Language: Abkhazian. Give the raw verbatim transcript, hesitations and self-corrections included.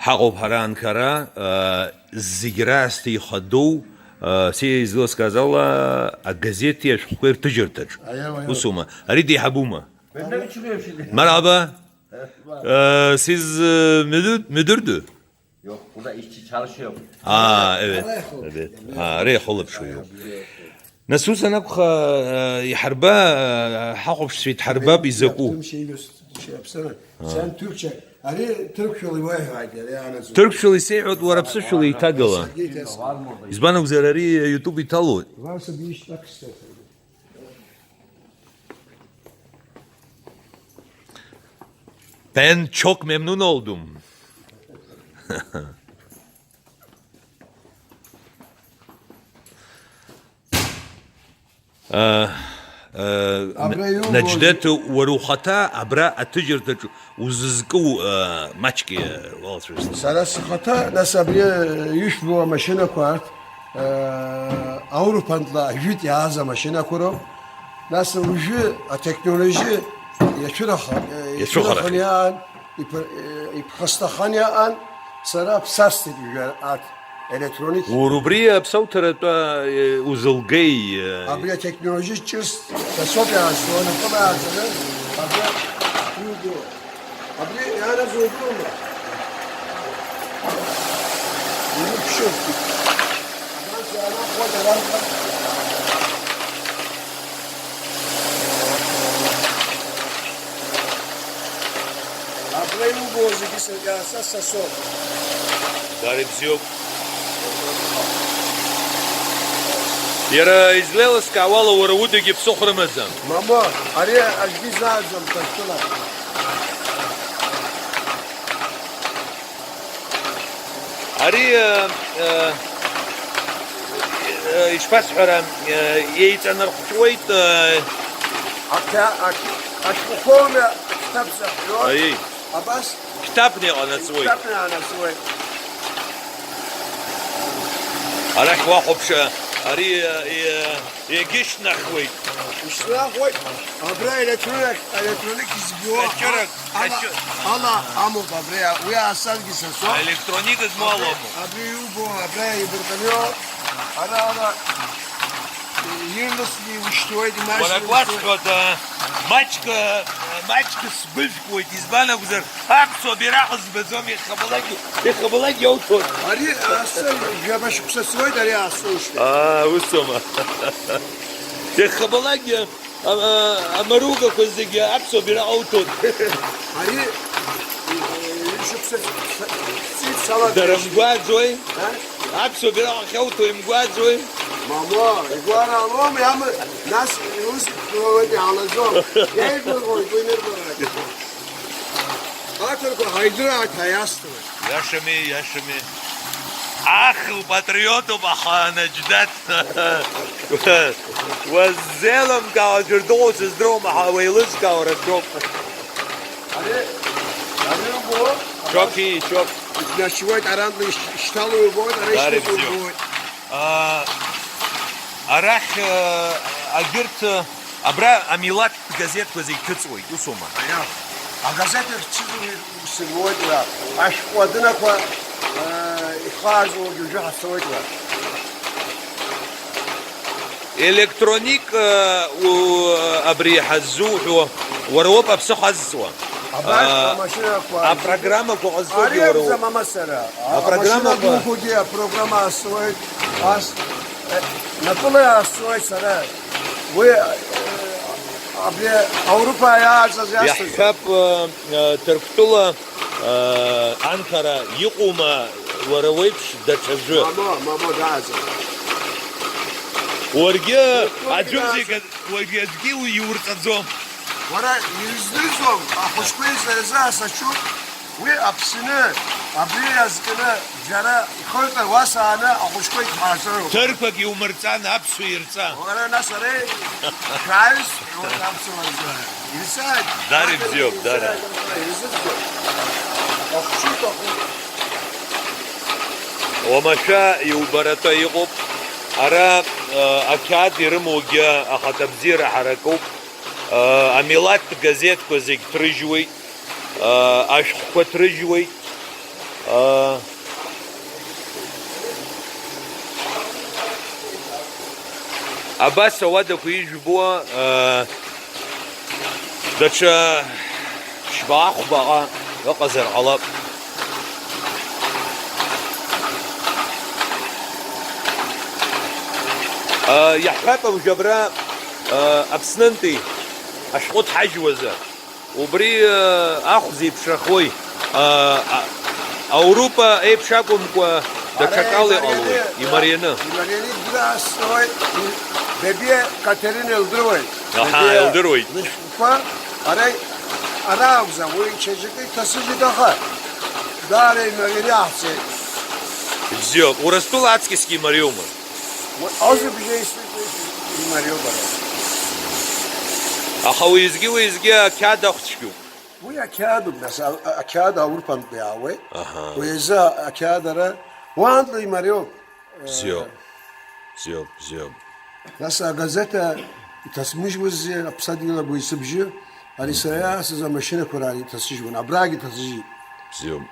Ҳаҟоуп ҳара анкара, зегь раасҭа ихадоу, сеизлыскааз ала, агазети ашәҟәқәеи рҭыжьырҭаҿ. Аиеи, аиеи. Усума? Ари деиҳабума? Марҳаба. Сиз, мидур-, мидурду? Yok, burada işçi çalışıyor. Aa, evet. Evet. Ha, araya xolapşuyor. Нас ус анакәха, иҳарба, ҳахәаԥшцәеит, ҳарбап изакәу. Sen Türkçe, ари ҭырқәшәала иуеиҳәааит, ари анаӡоит. Ҭырқәшәала исеиҳәоит, уара аԥсышәала еиҭагала. Избан акәзар, ари YouTube иҭалоит. Varsa bir iş bak istersen. Ben çok memnun oldum. Э, э, Абра иубоз- Наџьдеҭ, уара ухаҭа абра аҭыжьырҭаҿ узызкыу, э, маҷк, э, уалацәажәоит. Сара схаҭа, нас абри, э, ишәбо амашьынақәа арҭ, э, Аурупантәла ажәытә иааз амашьынақәа роуп. Нас уажәы атехнологиа иацәыраха-, э, Иацәыхарахеит. Иацәыраханы иаан, иԥ-, э, иԥхасҭаханы иаан, сара ԥсасҭеит уажәы арҭ. Електроник. Уара убри аԥсауҭаратәа, э, узылгеи, э? Абри атехнологиа ҿыц, дасоуп иаасуан, акы бааӡаны, абри иуго. Абри иаанагӡоу убриоума? Иуԥшьоуп. Абас иаанахәоит аранӡа. Абра иубо зегьы сыркьааса са соуп. Дара ибзиоуп. Иара излеилыскаауала, уара удагьы ԥсыхәа рымаӡам. Мамоу, ари аӡәгьы изааӡом Ҭырқәтәыла. Ари, э, э, э, ишԥасҳәара, э, еиҵанархәуеит, э, Аҭа-, аҭ-, ашәҟәқәоуми ақьҭаб зыҳәҳәо? Аиеи. Абас? Қьҭабны иҟанаҵуеит. Қьҭабны иҟанаҵуеит. Арахь уахәаԥш, ари, э, э, Егьышьҭнахуеит. Ишьҭнахуеит, абра електронник, електронник избо. Каҷырак, ала, каҷы- ала амоуп абри, уи аасангьы са соуп. Електронник змоу ала амоуп. Абри иубо, абра ибырҟанио, ара, ара, ирласны иушьҭуеит, имашьына. Уара гәасҳәоит, а, маҷк, а, маҷк сгәыжәкуеит, избан акәзар, Аԥсуа бираҟ збаӡом, иахьабалак, иахьабалак иауҭоит. Ари асы жәаба шықәса цоит, ари асы ушьҭа. Аа, усоума? Иахьабалак, а, а, амаругақәа зегьы аԥсуа бираҟ ауҭоит. Ари, э, шықәса ц-, ц-, ц-, салат. Дара мгәааӡои? А? Аԥсуа бираҟ ахьауҭо имгәааӡои? Мамоу, игәараалома, иама, нас иус иҟалоит, иҟалаӡом. Иеигәырӷьоит, уи нырбарак. Аҭырқәа ҳаидырааит ҳәа иасҭоит. Иашами, иашами. Ахыл патриотуп, аха Наџьдеҭ. Уаззеилымкаауа аӡәыр дыҟоу сыздыруам, аха уеилызкаауа рацәоуп. Ари, ари убо, Чоки, чок. Иҭнашьуеит, арантәи ишь-, ишьҭало убоит, ара Дара ишьҭыҵуа ибзиоуп. Убоит. А, арахь, а, агьырҭ, а, абра амилаҭтә газеҭқәа зегь ҭыҵуеит, усоума? Аиа. Агазеҭ ахьцәыӡуа сыруеит уа. Ашәҟәы адынақәа, а, ихаазоугьы уажәы ҳацоит уа. Електроник, а, у, абри ҳаззуҳәо, уара уоуп аԥсы хазҵуа. Абар, а, амашьынақәа. Апрограммақәа ҟазҵогьы уара уоуп. Ари акәӡам амацара. Апрограммақәа. Амашьына дуқәагьы апрограмма аасуеит, ас, э, напыла аасуеит сара. Уи, э, абри Ауропа иааҵаз иасҭоит. Иаҳҳәап, э, э, Ҭырқәтәыла, э, анхара иҟоума уара уеиԥш даҽаӡәы? Мамо, мамо, дааӡам. Уаргьы Ҭырқәтәыла аӡәымзар иааӡам. Уажәы аӡәгьы иурҵаӡом. Уара, ирыздырӡом, ахәыҷқәеи сара сзы асацәуп, уи Аԥсны, абри иазкны, џьара ихырҵәар, уа сааны ахәыҷқәа иҭҳарҵәароуп. Ҭырқәак иумырҵан, аԥсуа ирҵа. Уара, нас, ара, шәааҩс, уара, аԥсуа ирҵа. Ирҵааит. Дара ибзиоуп, дара. Ирзыӡбоит. Ахәыҷы иҭахуп. Уамашәа иубаратәа иҟоуп. Ара, э, ақьаад ирымоугьы ахаҭабзиара ҳаракуп. Э, амилаҭтә газеҭқәа зегь ҭрыжьуеит. Аа, ашәҟәқәа ҭрыжьуеит. Аа, абас ауадақәа ижәбо, аа, даҽа ԥшьба-ахәбаҟа ыҟазар ҟалап. Ы, иаҳҳәап, абжьы абра, ы, Аԥснынтәи ашәҟәы ҭҳажьуазар, убри, ы, ахә зеиԥшрахои? Ы, а, Аурупа еиԥш акәымкәа, даҽакала иҟалои? Имарианы. Имарианы. Имарианы дгьыл аасҭауеит, Бебиа Катерина илдыруеит. Аҳа, Бебиа илдыруеит. Лышәҟәқәа, ара, ара акәзар, уи ҽаӡәкы иҭасыжьит, аха даара имарианы иаҳҵеит. Бзиоуп. Урыстәыла аҵкьысгьы имариоума? Уи азыбжеи имариоуп ара. Аха уеизгьы-уеизгьы ақьаад ахә цәгьоуп. Уи ақьаадуп, нас, а-, а-, ақьаад аурԥантәи иаауеит. Аҳа. Уи азы ақьаад ара уаантәи имариоуп. Бзиоуп. Бзиоуп, бзиоуп. Нас агазеҭа иҭасмыжьуазеи аԥсадгьыл агәы исыбжьы, ани сара иаасыз амашьынақәа раан иҭасыжьуан, абрагь иҭасыжьит. Бзиоуп.